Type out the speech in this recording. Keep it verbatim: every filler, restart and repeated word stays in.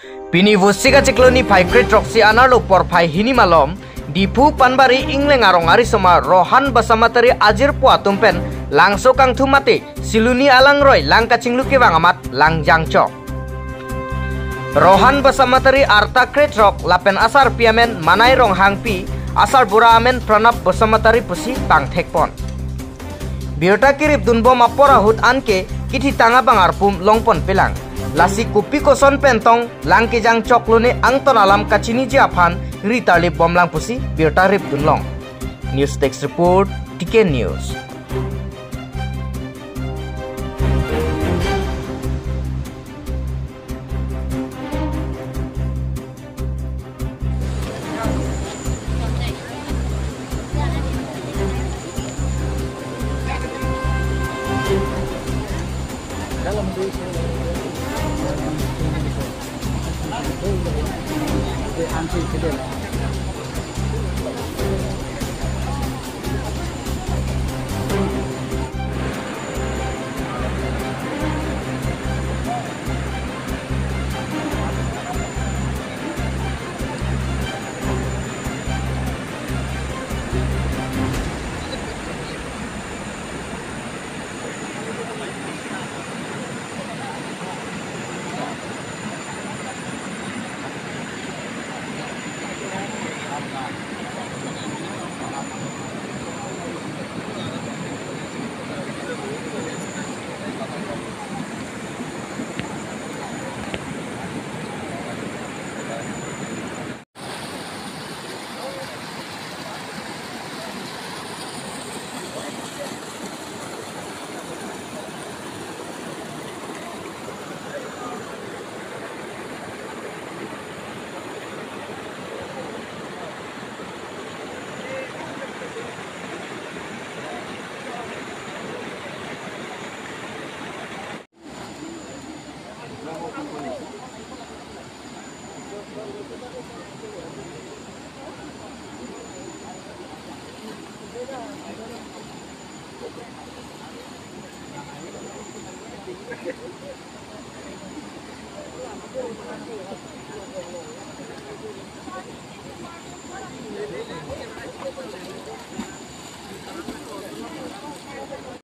Pini Vosik achiklo niphai kre-throksi anerlo porphai hini malom, Diphu Panbari Ingleng arong arisomar Rohan Basamatary ajirpo atum pen langso kangthum mate Siluni alangroi lang kachinglu kevang amat lang jangchok. Rohan Basamatary arta kre-throk lapen asarpi amen Manai Ronghangpi, asarbura amen Pranab Basamatary pusi pangthekpon. Birta keripdunbom apor ahut anke kithitang abang arpum longponpelang. Lasi kopi koson pentong lang kejangchok lone angton alam kachiniji aphan ri tarlipbomlang pusi birta ripdunlong. News Desk Report, T K News.